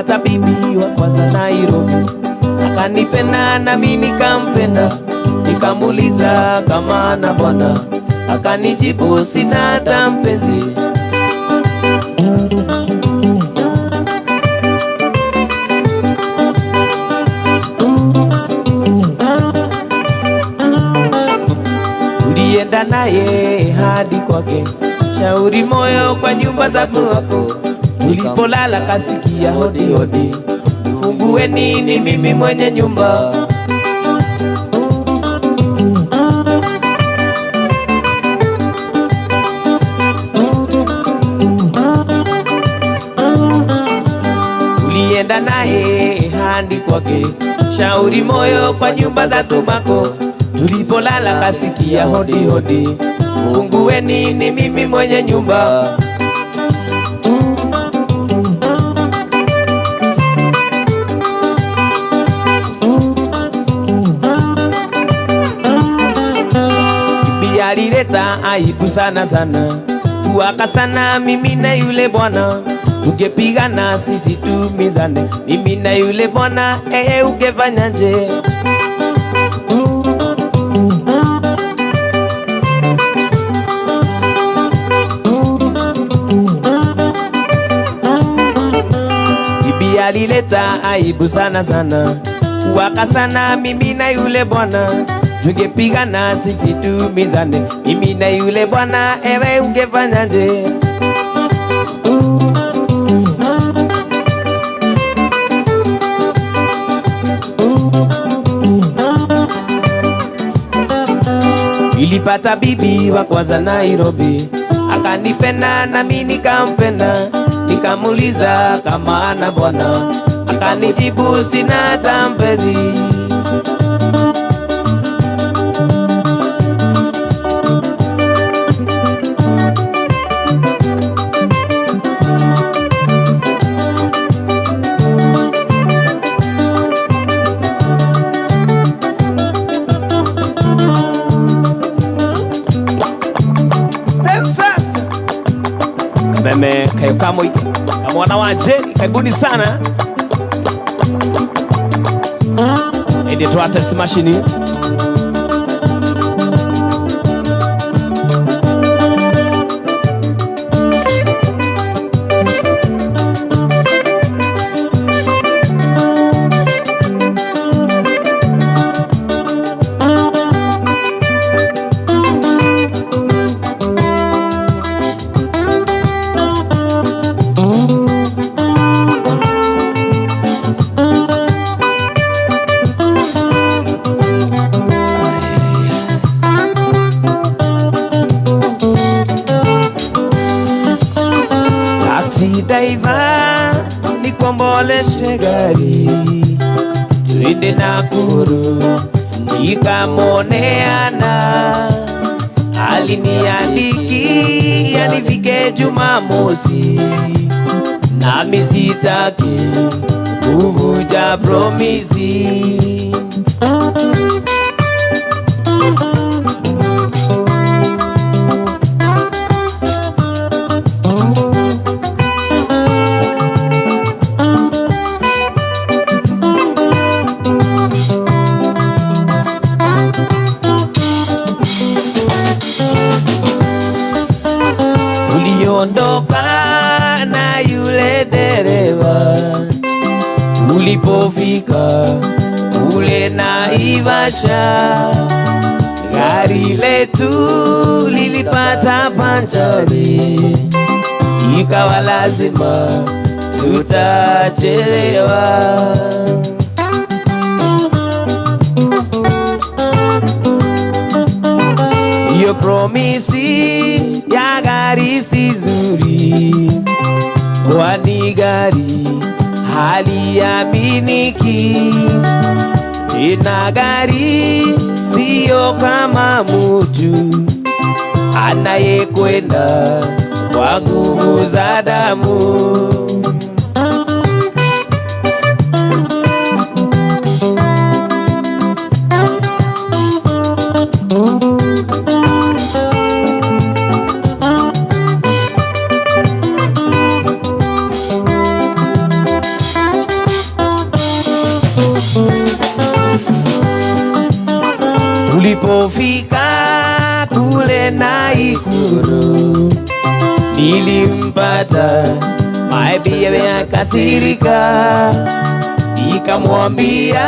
Nilipata bibi wa kwanza Nairobi, akanipenda na mimi nikampenda. Nikamuuliza kama ana bwana, akanijibu sina hata mpenzi. Tulienda naye hadi kwake, shauri moyo kwa nyumba za kwako. Tulipolala kasikia hodi hodi, fungueni ni mimi mwenye nyumba. Tulienda naye hadi kwake, shauri moyo kwa nyumba za tumako. Tulipolala kasikia hodi hodi, fungueni ni mimi mwenye nyumba. Bibi alileta aibu sana sana, kuwaka sana mimi na yule bwana. Tungepigana sisi tumizane, mimi na yule bwana, ungefanyaje? Bibi alileta aibu sana sana, kuwaka sana mimi na yule bwana. Tungepigana sisi tumizane, mimi na yule bwana, ewe ungefanyaje? Nilipata bibi wa kwanza Nairobi, akanipenda na mimi nikampenda. Nikamuuliza kama ana bwana, akanijibu sina hata mpenzi. Meme kayo kamoi kamwana wa Jeni, karibuni sana. Ende twa test machine. Taxi driver, nikomboleshe gari tuende Nakuru nikamoneana. Aliniandikia nifike Jumamosi, nami sitaki kuvunja promisi. Tuliondoka na yule dereva, tulipofika kule Naivasha, gari letu lilipata panchari, ikawa lazima tutachelewa. Hiyo promisi ya gari si nzuri, kwani gari haliaminiki. Tena gari siyo kama mutu anayekwenda kwa nguvu za damu. Tulipofika kule Naikuru nilimpata my baby akasirika, nikamwambia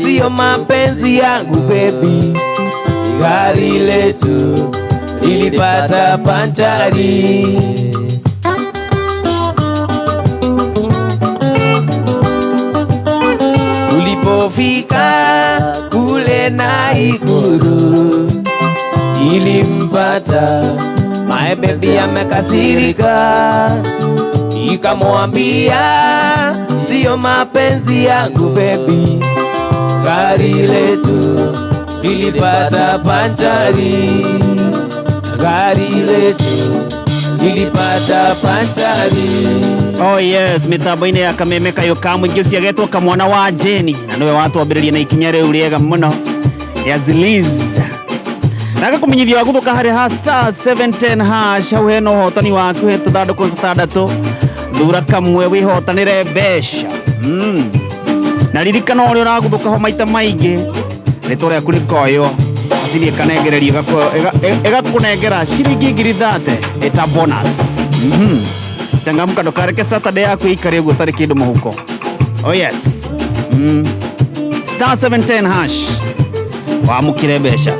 sio mapenzi yangu baby, gari letu lilipata panchari. Tulipofika kule Naikuru nilimpata my baby amekasirika, nikamwambia sio mapenzi yangu baby, gari letu lilipata panchari, gari letu lilipata panchari. Oh yes, mitambo-inĩ ya kameme kayo ka mũingĩ ũcio agetwo kamwana wa Jeni na nĩwe watwambĩrĩria na ikinya rĩu rĩega mũno ya Ziliz na gakũmenyithia wagũthũka harĩ ha star 710 hash hau hena ũhotani waku he tũthandũkũ tũtandatũ thura kamwe wĩhotanĩre mbeca na ririkana ũrĩa ũragũthũka ho maita maingĩ rĩtwa rĩaku rĩkoywo macini ĩkanengererio ĩgakũnengera ciringi 30,000 ĩta bonus. Changamka ndukareke Saturday yaku ĩikare ũguo ũtarĩ kĩndũ mũhuko. Oh yes. Star 710 hash wamũkĩre mbeca.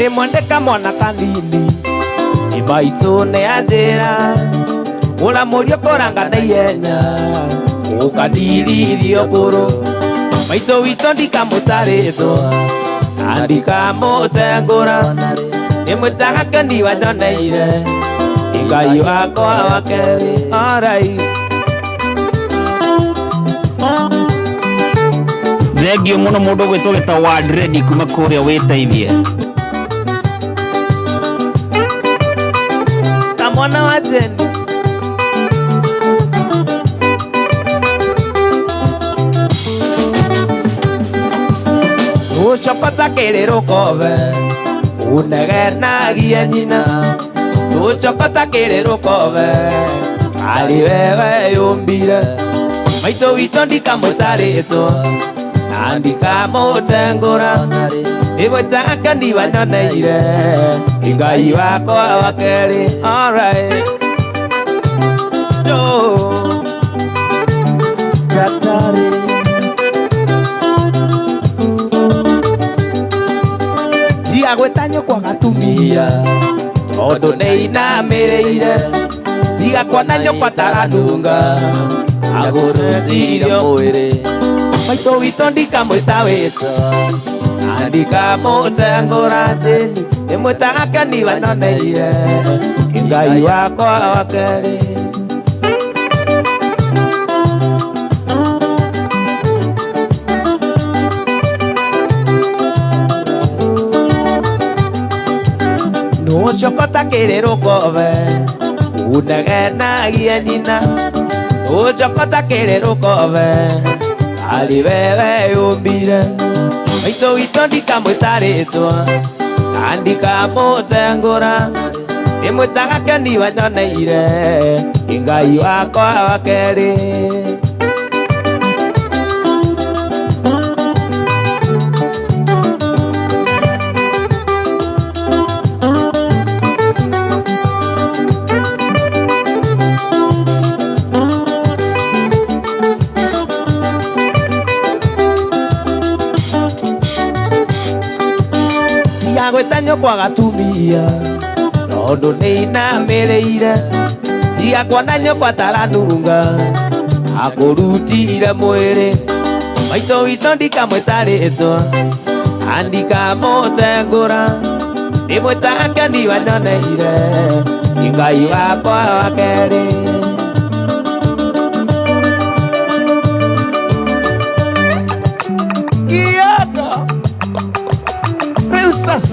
Ndĩmwendeka mwana kanini imaitũ nĩ anjĩra ũramũrio kũranga na ihenya ũkandirithio kũrũ maitũ witũ ndikamũtarĩtwo na ndikamũtengũra ndĩmwĩtaga keni wanyoneire Ngai wakwa wa kerĩ. Alright. Thengio mũno mũndũ ũgwĩtwo gĩta Ward kuma kũrĩa wĩteithie. Mwana wa Jeni ucokota kĩrĩ rũkobe unegenagie nyina ucokota kĩrĩ rũkobe arĩ wewe yũmbire maitũ witũ ndikamũtarĩtwo na ndikamũtengũra ndĩmwĩtaga keni wanyoneire Ngai wakwa wa kerĩ. Alright. Joe Daktari tiga gwĩta nyũkwa gatumia tondũ nĩinamĩrĩire tiga kuona nyũkwa taranunga agũrũtirio mwĩrĩ maitũ witũ ndikamwĩta wĩtwa na ndikamũtengũra Jeni ndĩmwĩtaga keni wanyoneire Ngai wakwa wa kerĩ. Nũcokota kĩrĩ rũkobe unegenagie nyina nũcokota kĩrĩ rũkobe arĩ wewe yũmbire maitũ witũ ndikamwĩta rĩtwa na ndikamũtengũra ndĩmwĩtaga keni wanyoneire Ngai wakwa wa kerĩ. Gwĩta nyũkwa gatumia tondũ nĩinamĩrĩire tiga kuona nyũkwa taranunga akũrutire mwĩrĩ maitũ witũ ndikamwĩta rĩtwa na ndikamũtengũra ndĩmwĩtaga keni wanyoneire Ngai wakwa wa kerĩ. Kioko rĩu sasa.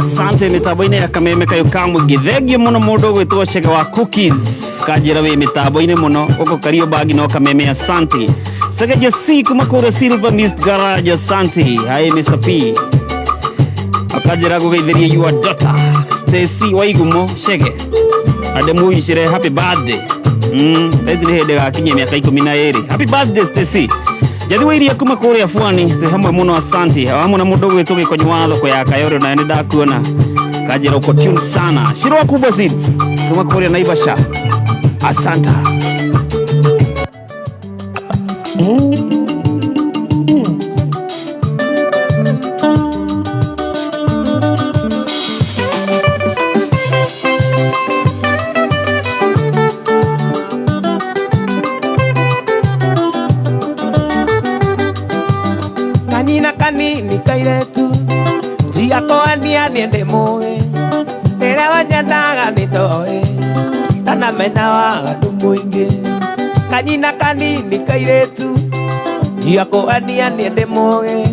Asante mitambo-inĩ ya kameme kayo ka mũingĩ. Thengiũ mũno mũndũ ũgwĩtwo Chege wa Cookies kanjĩra wĩ mĩtambo-inĩ mũno gũkũ Kariobangi no kameme. Asante Segeja C kuma kũrĩa Silver Mist Garage. Asante. Hi Mr P akanjĩra gũgeithĩria your daughter Stacy Waigumo Chege andĩmũicĩre happy birthday. Thaa ici nĩ hĩndĩ gakinyia mĩaka 12. Happy birthday, Stacy. Njathi wa iria kuma kũrĩa Bwani twĩ hamwe mũno. Asante hamwe na mũndũ ũgwĩtwo Gĩkonyo wa thoko ya Kayore naye nĩ ndakuona kanjĩra uko tune sana. Shirwa Kubwa Seeds kuma kũrĩa Naivasha, asanta. Kanina kanini kairetu tigakoania niĩ ndĩ mũĩ rĩrĩa wanyendaga nĩ ndoĩ ndanamenya waganu mũingĩ. Kanyina kanini kairetu tigakoania niĩ ndĩ mũĩ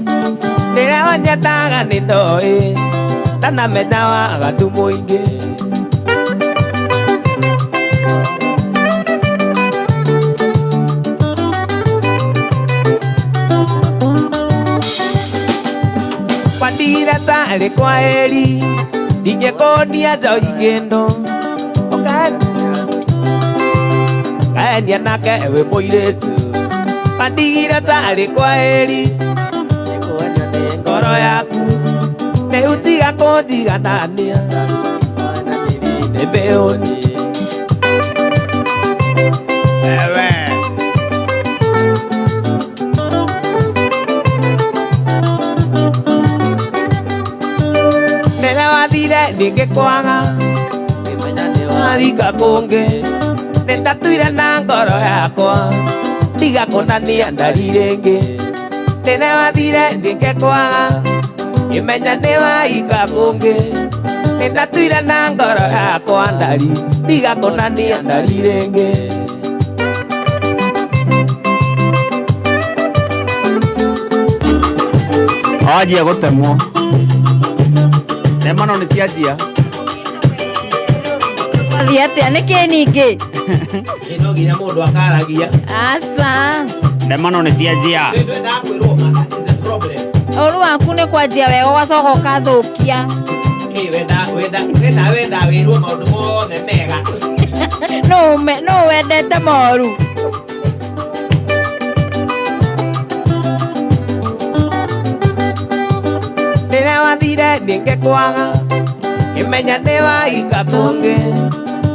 rĩrĩa wanyendaga nĩ ndoĩ ndanamenya waganu mũingĩ. Kwandire tarĩ kwa eri ndingĩkũnia njoi kĩndũ kaenia nake wĩ mũirĩtu. Kwandigire tarĩ kwa eri ngoro yaku rĩu tiga kũnjiganania nĩ mbĩũni ewe. Rĩrĩa wathire ndingĩkwaga warika kũngĩ nĩndatuire na ngoro yakwa tiga kũnania ndari rĩngĩ. Rĩrĩa wathire ndingĩkwaga ngĩmenya nĩ waika kũngĩ nĩndatuire na ngoro yakwa ndari tiga kũnania ndari rĩngĩ. Wanjia gũtemwo ndemano nĩ cianjia. Thiĩ atĩa nĩkĩ ningĩ? Ĩ no nginya mũndũ akaragia. Aca. Ndemano nĩ cianjia. Ndwendaga kwĩrwo ma, that is a problem. Ũru waku nĩ kwanjia wega ũgacoka ũkathũkia. Ĩ wenda wenda wenda wenda wĩrwo maũndũ mothe mega. Nũ wendete moru? Rĩrĩa wathire ndingĩkwaga ngĩmenya nĩ waika kũngĩ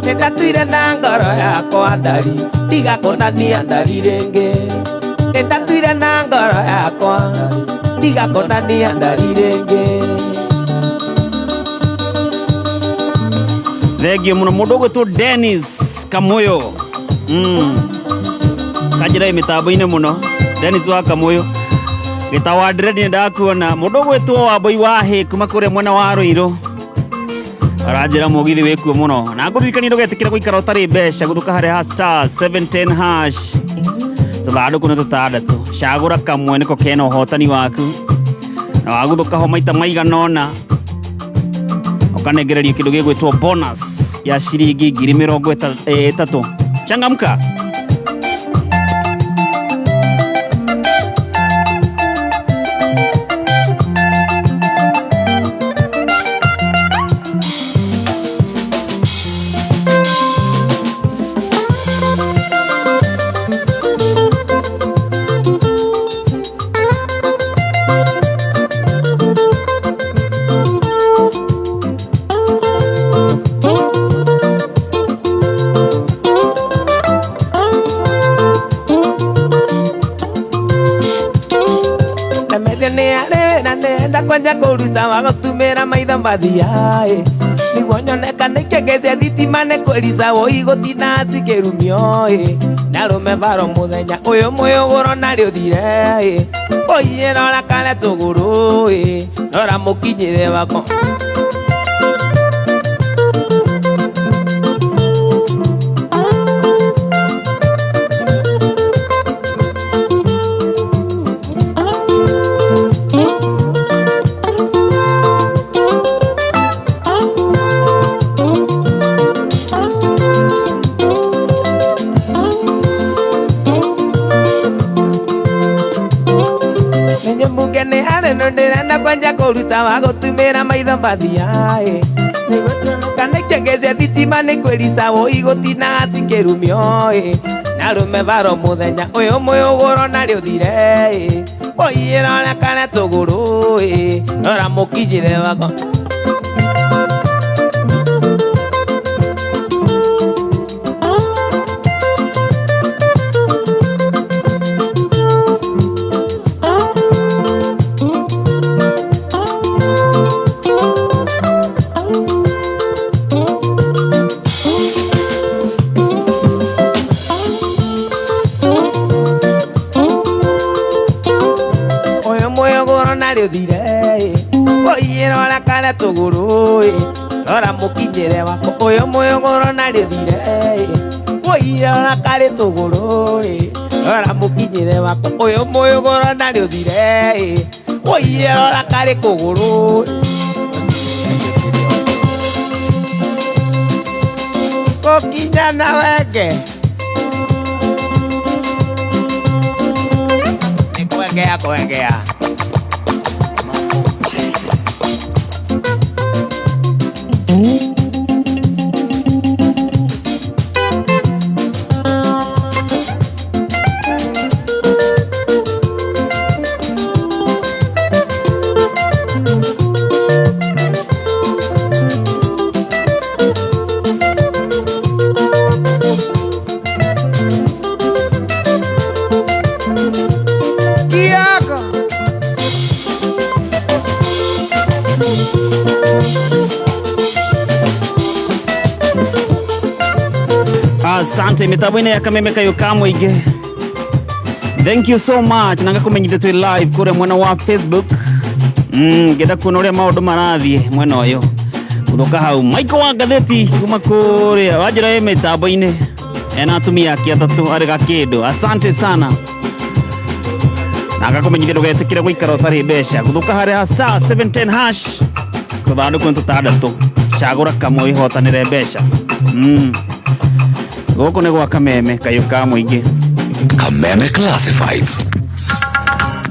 nĩndatuire na ngoro yakwa ndari tiga kũnania ndari rĩngĩ. Nĩndatuire na ngoro yakwa tiga kũnania ndari rĩngĩ. Thengiũ mũno mũndũ ũgwĩtwo Dennis Kamuyo kanjĩra ĩ mĩtambo-inĩ mũno. Dennis wa Kamuyo gĩtawa ndĩrendi ndakuona. Mũndũ ũgwĩtwo Wambui wa Hĩ kuma kũrĩa mwena wa Rũirũ aranjĩra mũgithi wĩkuo mũno na ngũririkania ndũgetĩkĩre gũikara ũtarĩ mbeca gũthũka harĩ ha *710 hash tũthandũkũ nĩ tũtandatũ cagũra kamwe nĩko kena ũhotani waku na wagũthũka ho maita maigana ũna ũkanengererio kĩndũ gĩgwĩtwo bonus ya ciringi 30,000. Changamka. Nemethia nĩ arĩ wĩra nĩenda kwanja kũruta wa gũtumĩra maitho mathiaĩ nĩguo nyoneka nĩ kĩngĩ cia thitima nĩ kwĩrica woi gũtinda cikĩrumio ĩ narũme baro mũthenya ũyũ mũyũgũro narĩ ũthire ĩ ũiĩ rora kare tũgũrũ ĩ rora mũkinyĩre wako. Arĩ no ndĩrenda kwanja kũruta wa gũtumĩra maitho mbathia ĩ. Nĩgũtuĩka nĩ kĩengece thitima nĩ kwĩricagwo igũtinaga cikĩrumio ĩ. Na rume varo mũthenya ũyũ mũyũgũro na rĩũthire ĩ. Ũiyĩra ũrĩa kana tũgũrũ ĩ. Rora mũkinyĩre wakwa. Ũyũ mũyũgũro na rĩũthire ĩ. Ũiyĩra ũrĩa kana tũgũrũ ĩ. Rora mũkinyĩre wakwa. Ũyũ mũyũgũro na rĩũthire ĩ. Ũiyĩra ũrĩa karĩ tũgũrũ ĩ. Rora mũkinyĩre wakwa. Ũyũ mũyũgũro na rĩũthire ĩ. Ũiyĩra ũrĩa karĩ kũgũrũ ĩ. Gũkinya na wenge. Nĩ kwengea kwengea. Kiako. Asante mitambo-inĩ ya kameme kayo ka mũingĩ. Thank you so much na ngakumenyithia twĩ live kũrĩa mwena wa Facebook. Ngĩenda kuona ũrĩa maũndũ marathiĩ mwena ũyũ gũthũka hau Michael wa ngathĩti kuma kũrĩa wanjĩra ĩ mĩtambo-inĩ ena atumia ake atatũ arĩ gakĩndũ. Asante sana na ngakumenyithia ndũgetĩkĩre gũikara ũtarĩ mbeca gũthũka harĩa ha star 710 hash tũthandũkũ nĩ tũtandatũ cagũra kamwe wĩhotanĩre mbeca. Gũkũ nĩ gwa kameme kayũ ka mũingĩ. Kameme Classifieds.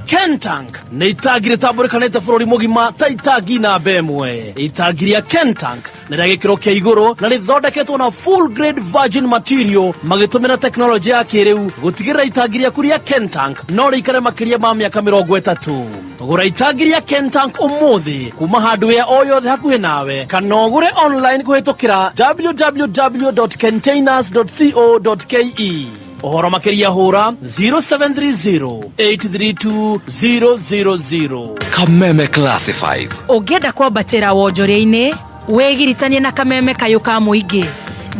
Kentank nĩ itangi rĩtambũrĩkanĩte bũrũri mũgima ta itangi namba ĩmwe. Itangi rĩa Kentank nĩ rĩa gĩkĩro kĩa igũrũ na rĩthondeketwo na full grade virgin material magĩtũmĩra tekinoronjĩ ya kĩrĩu gũtigĩrĩra itangi rĩaku rĩa Kentank no rĩikare makĩria ma mĩaka 30. Gũra itangi rĩa Kentank ũmũthĩ kuma hardware o yothe hakuhĩ nawe kana ũgũre online kũhĩtũkĩra www.containers.co.ke. Ũhoro makĩria hũra 0730 832 000. Kameme Classifieds. Ũngĩenda kwambatĩra wonjoria-inĩ wĩgiritanie na kameme kayũ ka mũingĩ.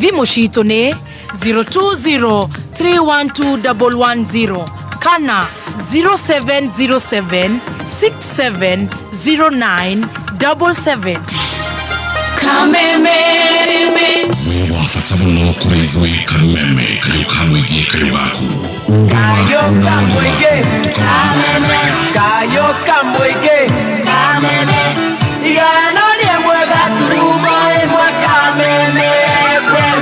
Thimũ citũ nĩ 020312110 kana 0707670977. Kameme. Wĩ wa bata mũno kũrĩ ithuĩ kameme kayũ ka mũingĩ kayũ gaku ũũgĩ Kayo waku na ka woni mũingĩ. waku. Kayo ka mũingĩ. Igana rĩmwe gaturumo ĩmwe Kameme FM.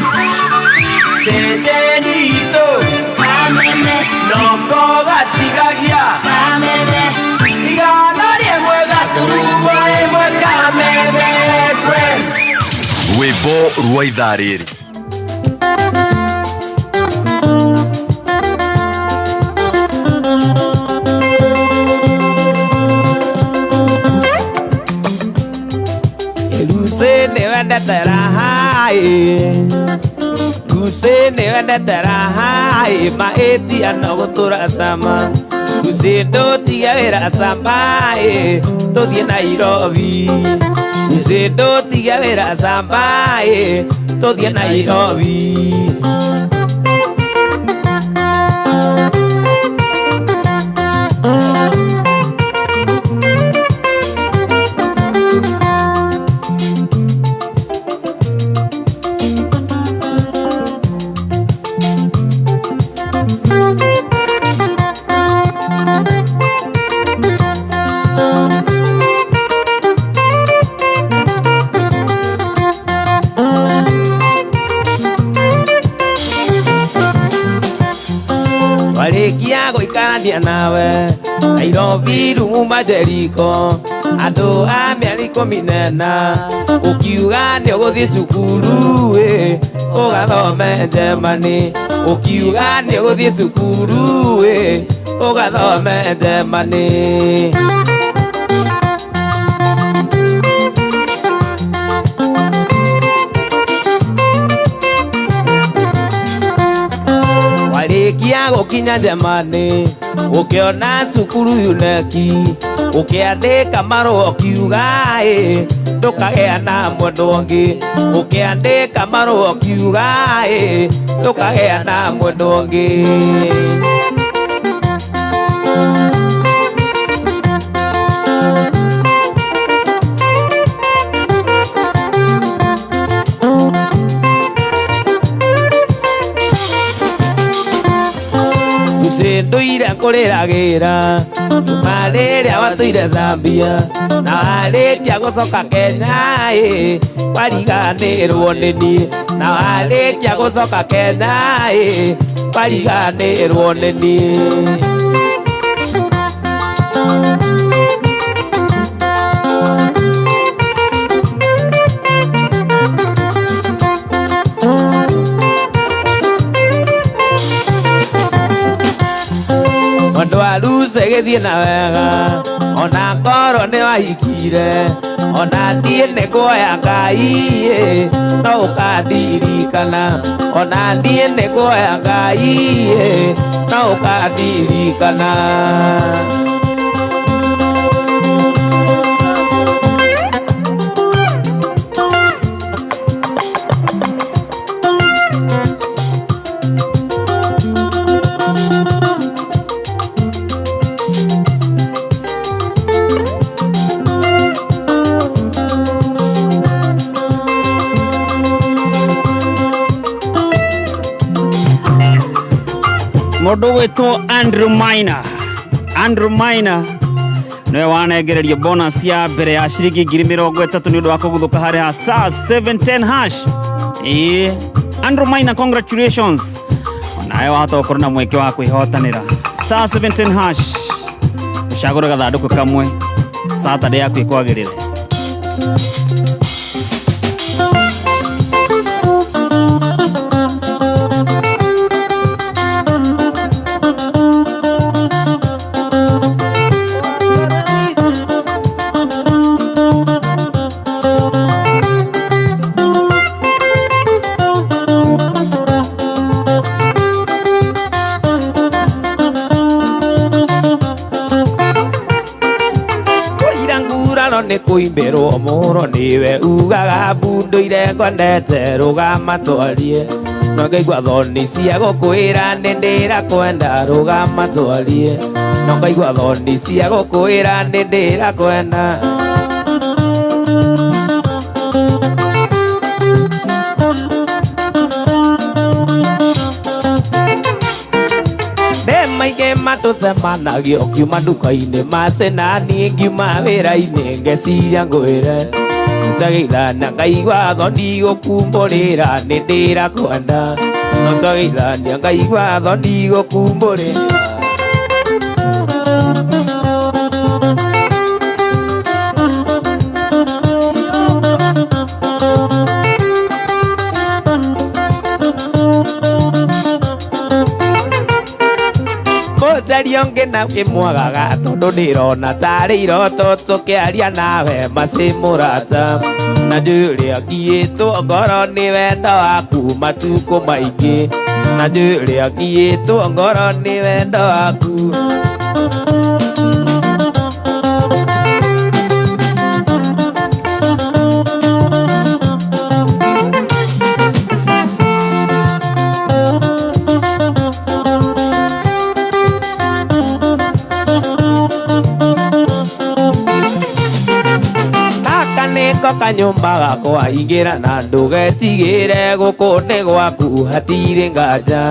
Ceceni itũ. Noko gatigagia. Igana rĩmwe gaturumo ĩmwe Kameme FM. Rwĩmbo rwa ithaa rĩrĩ. Lucy nĩ wendete raha ĩ. Lucy nĩ wendete raha ĩ. Maĩtia no gũtũra cama. Lucy ndũtige wĩra cama ĩ. Tũthiĩ Nairobi. Lucy ndũtige wĩra cama ĩ. Tũthiĩ Nairobi. Warĩkia gũikarania nawe Nairobi rumu majeriko andũ a mĩeri 14 ũkiuga nĩ ũgũthiĩ cukuru ĩ ũgathome Germany ũkiuga nĩ ũgũthiĩ cukuru ĩ ũgathome Germany. Warĩkia gũkinya Germany ũkĩona cukuru yuneki ũkĩandĩka marũa ũkiuga ĩ ndũkagĩa na mwendwa ũngĩ ũkĩandĩka marũa ũkiuga ĩ ndũkagĩa na mwendwa ũngĩ. Ndũire ngũrĩragĩra kuma rĩrĩa watũire Zambia na warĩkia gũcoka Kenya ĩ wariganĩrwo nĩ niĩ na warĩkia gũcoka Kenya ĩ wariganĩrwo nĩ niĩ. Ndwaruce gĩthiĩ na wega ona ngorwo nĩ wahikire ona niĩ nĩ kuoya Ngai ĩ no ũkandirikana ona niĩ nĩ kuoya Ngai ĩ no ũkandirikana. Mũndũ gwĩtwo Andrew Maina. Andrew Maina nĩwe wanengererio bonus ya mbere ya ciringi 30,000 nĩ ũndũ wa kũguthũka harĩ ha star 710 hash. Ĩĩ Andrew Maina, congratulations. Nawe wahota gũkorwo na mweke wa kwĩhotanĩra star 710 hash. Ũcagũre gathandũkũ kamwe Saturday yaku ĩkwagĩrĩre. Nĩ kũimbĩrwo mũhuro nĩwe ugaga mbundu-ire ngwendete rũgama twarie no ngaigua thoni cia gũkwĩra nĩ ndĩrakwenda rũgama twarie no ngaigua thoni cia gũkwĩra nĩ ndĩrakwenda. Maingĩ matũcemanagio ngiuma nduka-inĩ macenani ngiuma wĩra-inĩ ngeciria ngwĩre twageithania ngaigua thoni gũkumbũrĩra nĩ ndĩrakwenda no twageithania ngaigua thoni gũkumbũrĩra. Ũngĩ na kĩmwagaga tondũ ndĩrona tarĩ iroto tũkĩaria nawe macĩ mũrata na ndũrĩa ngiĩtwo ngoro nĩ wendo waku matukũ maingĩ na ndũrĩa ngiĩtwo ngoro nĩ wendo waku. Kanyũmba gakwa ingĩra na ndũgetigĩre gũkũ nĩ gwaku hatirĩ nganja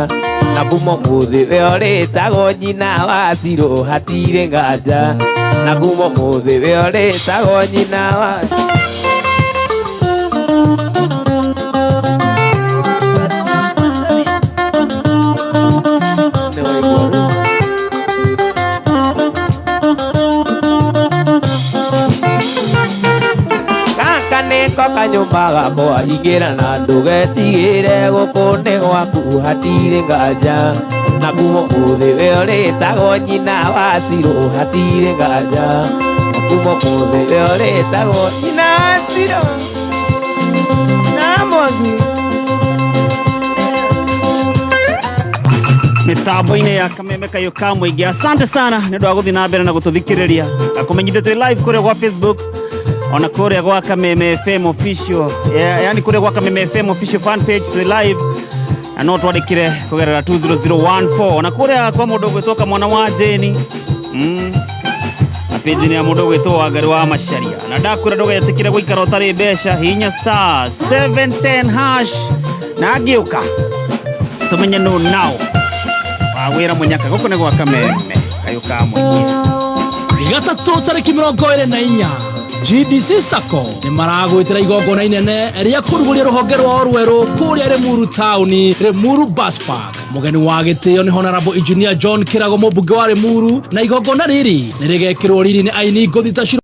na kuuma ũmũthĩ we ũrĩtagwo nyina wa Cirũ hatirĩ nganja na kuuma ũmũthĩ we ũrĩtagwo nyina wa Nĩ waigua rĩu? Nĩko kanyũmba gakwa ingĩra na ndũgetigĩre gũkũ nĩ gwaku hatirĩ nganja. Na kuma ũmũthĩ we ũrĩtagwo nyina wa Cirũ hatirĩ nganja. Na kuma ũmũthĩ we ũrĩtagwo nyina wa Cirũ na Mwangi. Mitambo-inĩ ya Kameme Kayũ ka Mũingĩ. Asante sana nĩ ũndũ wa gũthiĩ na mbere na gũtũthikĩrĩria. Ngakũmenyithia twĩ live kũrĩa gwa Facebook ona kũrĩa gwa Kameme FM official, yani kũrĩa gwa Kameme FM official fan page twĩ live, na no twandĩkĩre kũgerera 20014 ona kũrĩa kwa mũndũ ũgwĩtwo Kamwana wa Jeni, na page nĩ ya mũndũ ũgwĩtwo Wangari wa Macharia. Na ndakwĩra ndũgetĩkĩre gũikara ũtarĩ mbeca, hihinya star 710 hash na ngĩũka tũmenye nũ nao wawĩra mũnyaka. Gũkũ nĩ gwa Kameme Kayũ ka Mũingĩ. Gatatũ tarĩki 24, GDC Sacco nĩ maragwĩtĩra igongona inene rĩa kũrugũria rũhonge rwao rwerũ kũrĩa Limuru taũni, Limuru Bus Park. Mũgeni wa gĩtĩo nĩ Honorable Engineer John Kĩrago, mũmbunge wa Limuru, na igongona rĩrĩ nĩ rĩgekĩrwo riri nĩ aini ngũthi ta